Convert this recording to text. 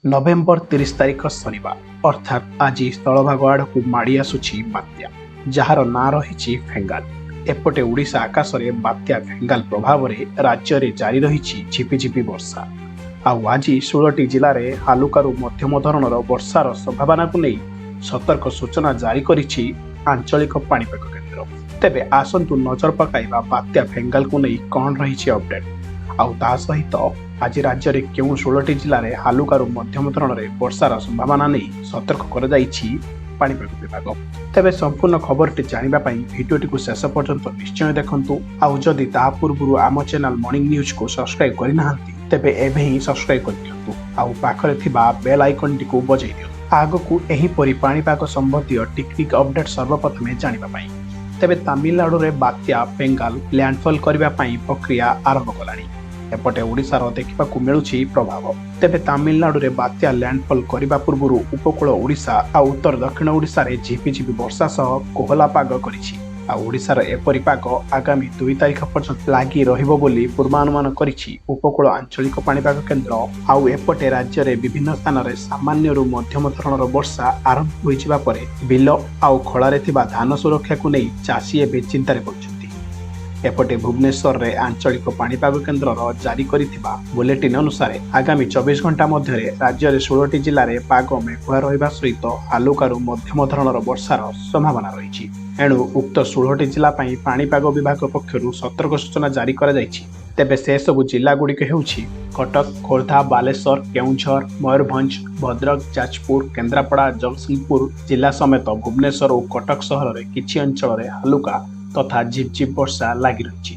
November 30 ତାରିଖ ଶନିବାର, ଅର୍ଥାତ୍ ଆଜି ସ୍ଥଳଭାଗ ଆଡ଼କୁ ମାଡ଼ି ଆସୁଛି ବାତ୍ୟା, ଯାହାର ନାଁ ରହିଛି ଫେଙ୍ଗାଲ। ଏପଟେ ଓଡ଼ିଶା ଆକାଶରେ ବାତ୍ୟା ଫେଙ୍ଗାଲ ପ୍ରଭାବରେ ରାଜ୍ୟରେ ଜାରି ରହିଛି ଝିପିଝିପି ବର୍ଷା। ଆଉ ଆଜି 16ଟି ଜିଲ୍ଲାରେ ହାଲୁକାରୁ ମଧ୍ୟମ ଧରଣର ବର୍ଷାର ସମ୍ଭାବନାକୁ ନେଇ ସତର୍କ ସୂଚନା ଜାରି କରିଛି ଆଞ୍ଚଳିକ ପାଣିପାଗ କେନ୍ଦ୍ର। ତେବେ ଆସନ୍ତୁ ନଜର ପକାଇବା ବାତ୍ୟା ଫେଙ୍ଗାଲକୁ ନେଇ କ'ଣ ରହିଛି ଅପଡେଟ୍, ଆଉ ତା ସହିତ ଆଜି ରାଜ୍ୟରେ କେଉଁ 16ଟି ଜିଲ୍ଲାରେ ହାଲୁକାରୁ ମଧ୍ୟମ ଧରଣରେ ବର୍ଷାର ସମ୍ଭାବନା ନେଇ ସତର୍କ କରାଯାଇଛି ପାଣିପାଗ ବିଭାଗ। ତେବେ ସମ୍ପୂର୍ଣ୍ଣ ଖବରଟି ଜାଣିବା ପାଇଁ ଭିଡ଼ିଓଟିକୁ ଶେଷ ପର୍ଯ୍ୟନ୍ତ ନିଶ୍ଚୟ ଦେଖନ୍ତୁ। ଆଉ ଯଦି ତାହା ପୂର୍ବରୁ ଆମ ଚ୍ୟାନେଲ ମର୍ଣ୍ଣିଂ ନ୍ୟୁଜକୁ ସବସ୍କ୍ରାଇବ୍ କରିନାହାନ୍ତି, ତେବେ ଏବେ ହିଁ ସବସ୍କ୍ରାଇବ୍ କରିଦିଅନ୍ତୁ ଆଉ ପାଖରେ ଥିବା ବେଲ୍ ଆଇକନ୍ଟିକୁ ବଜାଇ ଦିଅନ୍ତୁ, ଆଗକୁ ଏହିପରି ପାଣିପାଗ ସମ୍ବନ୍ଧୀୟ ଟିକ୍ ଅପଡେଟ୍ ସର୍ବପ୍ରଥମେ ଜାଣିବା ପାଇଁ। ତେବେ ତାମିଲନାଡୁରେ ବାତ୍ୟା ଫେଙ୍ଗାଲ ଲ୍ୟାଣ୍ଡଫଲ୍ କରିବା ପାଇଁ ପ୍ରକ୍ରିୟା ଆରମ୍ଭ କଲାଣି। ଏପଟେ ଓଡ଼ିଶାର ଦେଖିବାକୁ ମିଳୁଛି ପ୍ରଭାବ। ତେବେ ତାମିଲନାଡୁରେ ବାତ୍ୟା ଲ୍ୟାଣ୍ଡଫଲ୍ କରିବା ପୂର୍ବରୁ ଉପକୂଳ ଓଡ଼ିଶା ଆଉ ଉତ୍ତର ଦକ୍ଷିଣ ଓଡ଼ିଶାରେ ଝିପିଝିପି ବର୍ଷା ସହ କୋହଲା ପାଗ କରିଛି। ଆଉ ଓଡ଼ିଶାର ଏପରି ପାଗ ଆଗାମୀ 2 ତାରିଖ ପର୍ଯ୍ୟନ୍ତ ଲାଗି ରହିବ ବୋଲି ପୂର୍ବାନୁମାନ କରିଛି ଉପକୂଳ ଆଞ୍ଚଳିକ ପାଣିପାଗ କେନ୍ଦ୍ର। ଆଉ ଏପଟେ ରାଜ୍ୟରେ ବିଭିନ୍ନ ସ୍ଥାନରେ ସାମାନ୍ୟରୁ ମଧ୍ୟମ ଧରଣର ବର୍ଷା ଆରମ୍ଭ ହୋଇଯିବା ପରେ ବିଲ ଆଉ ଖଳାରେ ଥିବା ଧାନ ସୁରକ୍ଷାକୁ ନେଇ ଚାଷୀ ଏବେ ଚିନ୍ତାରେ ପଡ଼ିଛନ୍ତି। ଏପଟେ ଭୁବନେଶ୍ୱରରେ ଆଞ୍ଚଳିକ ପାଣିପାଗ କେନ୍ଦ୍ରର ଜାରି କରିଥିବା ବୁଲେଟିନ୍ ଅନୁସାରେ ଆଗାମୀ 24 ଘଣ୍ଟା ମଧ୍ୟରେ ରାଜ୍ୟରେ 16ଟି ଜିଲ୍ଲାରେ ପାଗ ମେଘୁଆ ରହିବା ସହିତ ହାଲୁକାରୁ ମଧ୍ୟମ ଧରଣର ବର୍ଷାର ସମ୍ଭାବନା ରହିଛି। ଏଣୁ ଉକ୍ତ 16ଟି ଜିଲ୍ଲା ପାଇଁ ପାଣିପାଗ ବିଭାଗ ପକ୍ଷରୁ ସତର୍କ ସୂଚନା ଜାରି କରାଯାଇଛି। ତେବେ ସେସବୁ ଜିଲ୍ଲାଗୁଡ଼ିକ ହେଉଛି କଟକ, ଖୋର୍ଦ୍ଧା, ବାଲେଶ୍ୱର, କେଉଁଝର, ମୟୂରଭଞ୍ଜ, ଭଦ୍ରକ, ଯାଜପୁର, କେନ୍ଦ୍ରାପଡ଼ା, ଜଗତସିଂହପୁର ଜିଲ୍ଲା ସମେତ ଭୁବନେଶ୍ୱର ଓ କଟକ ସହରରେ କିଛି ଅଞ୍ଚଳରେ ହାଲୁକା ତଥା ଝିପଝିପ୍ ବର୍ଷା ଲାଗି ରହିଛି।